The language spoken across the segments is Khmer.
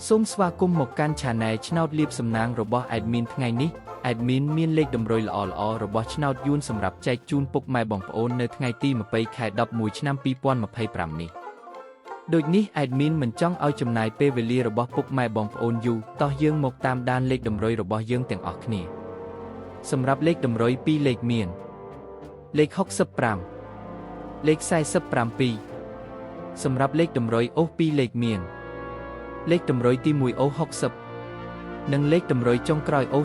សូមស្វាគមន៍មកកាន់ Channel ឆ្នោតលៀបសំណាងរបស់ Admin ថ្ងៃនេះ Admin មានលេខតម្រុយល្អៗរបស់ឆ្នោតយួនសម្រាប់ចែកជូនពុកម៉ែបងប្អូននៅថ្ងៃទី20ខែ11ឆ្នាំ2025នេះដូចនេះ Admin មិនចង់ឲ្យចំណាយពេលវេលារបស់ពុកម៉ែបងប្អូនយូរតោះយើងមកតាមដានលេខតម្រុយរបស់យើងទាំងអស់គ្នាសម្រាប់លេខតម្រុយ2លេខមានលេខ65លេខ47សម្រាប់លេខតម្រុយអូស2លេខមាន លេខតម្រុយទី1អូ60និងលេខតម្រុយចុងក្រោយអូ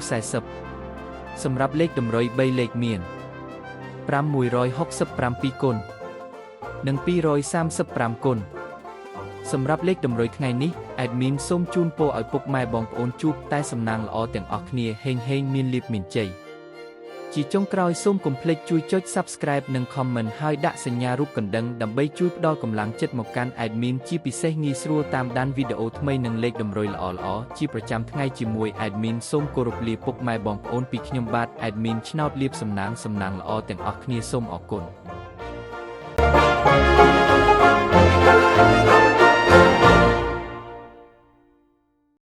40សម្រាប់លេខតម្រុយ3លេខមាន5167គុណនិង235គុណសម្រាប់លេខតម្រុយថ្ងៃនេះ admin សូមជូនពរឲ្យពុកម៉ែបងប្អូនជួបតែសំណាងល្អទាំងអស់គ្នាហេងហេងមានលាភមានជ័យជាចុងក្រោយសូមកុំភ្លេចជួយចុច Subscribe និង Comment ហើយដាក់សញ្ញារូបកណ្ដឹងដើម្បីជួយផ្ដល់កម្លាំងចិត្តមកកាន់ admin ជាពិសេសងាយស្រួលតាមដានវីដេអូថ្មីនិងលេខតម្រុយល្អៗជាប្រចាំថ្ងៃជាមួយ admin សូមគោរពលាពុកម៉ែបងប្អូនពីខ្ញុំបាទ admin ឆ្នោតលៀបសំណាងសំណាងល្អទាំងអស់គ្នាសូមអរគុណ។